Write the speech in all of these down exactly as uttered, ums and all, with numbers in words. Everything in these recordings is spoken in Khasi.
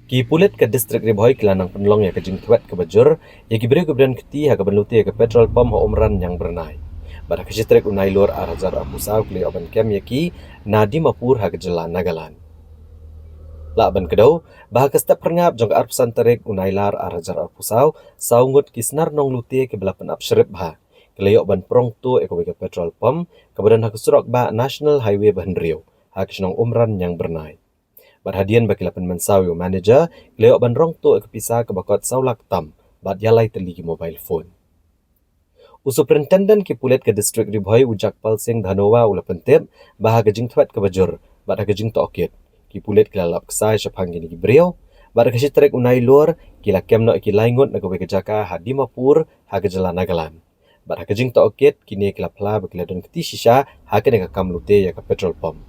Ki pulit ka District Ri Bhoi ki la nang pynlong ïa ka jingthwet kaba jur ïa ki briew kiba don kti ha kaban lute ïa ka petrol pump ha Umran Niang Byrnai. Bad ha ka shi tarik u Nailur ar hajar arphew saw ki la ïoh ban kem ïa ki na Dimapur ha ka jylla Nagaland. Lah ban kdew ba ha ka step phyrngap jong ka arphew san tarik u Nailar ar hajar arphew saw, saw ngut ki snar nonglute kiba la pynap shrip bha ki la ïoh ban prong tuh ïa kawei ka petrol pump kaba don ha ka surok bah National Highway ba hynriew ha ka shnong Umran Niang Byrnai. Bad hadien ba ki la pynmynsaw ïa u manager, ki la ïoh ban rong tuh ïa ka pisa kaba kot saw lak tam bad ïa lai tylli ki mobile phone. U Superintendent ki pulit ka District Ri Bhoi u Jagpal Singh Dhanoa u la pyntip ba ha ka jingthwet kaba jur bad ha ka jingtohkit, ki pulit ki la lap ksai shaphang kine ki briew. Bad ha ka shi tarik u Nailur ki la kem noh ïa ki lai ngut na kawei ka jaka ha Dimapur ha ka jylla Nagaland. Bad ha ka jingtohkit kine ki la phla ba ki la don kti shisha ha kane ka kam lute ïa ka petrol pump.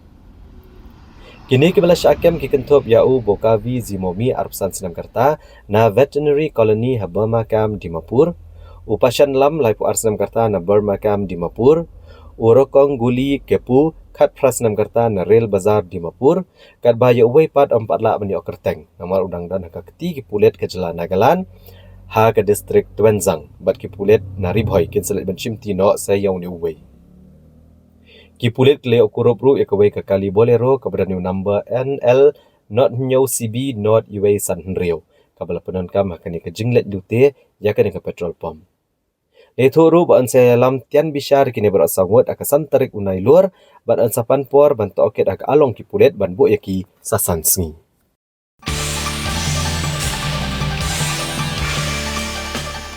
Kine kiba la shah kem ki kynthup ïa u Bokavi Zimomi arphew san snem ka rta na Veterinary Colony ha Burma Camp Dimapur, u Pashan Lam laiphew ar snem ka rta na Burma Camp Dimapur, u Rokong Guli Kepu khatphra snem ka rta na Rail Bazar Dimapur, katba ïa uwei pat ym pat lah ban ïoh kyrteng namar u dang don ha ka kti ki pulit ka jylla Nagaland ha ka district Tuenzang bad ki pulit na Ri Bhoi kin sa leit ban shimti noh sa ïa une uwei. Ki pulit ki la ïoh kurup ruh ïa kawei ka kali Bolero kaba don ïa u number N L not hynñiew C B not uwei san hynriew kaba la pyndonkam ha kane ka jingleit lute ïa kane ka petrol pump. La ïathuh ruh ba yn sa ïalam tian bishar ïa kine baroh saw ngut ha ka san tarik u Nailur bad yn sa pan por ban tohkit ha ka along ki pulit ban buh ïa ki sa san sngi.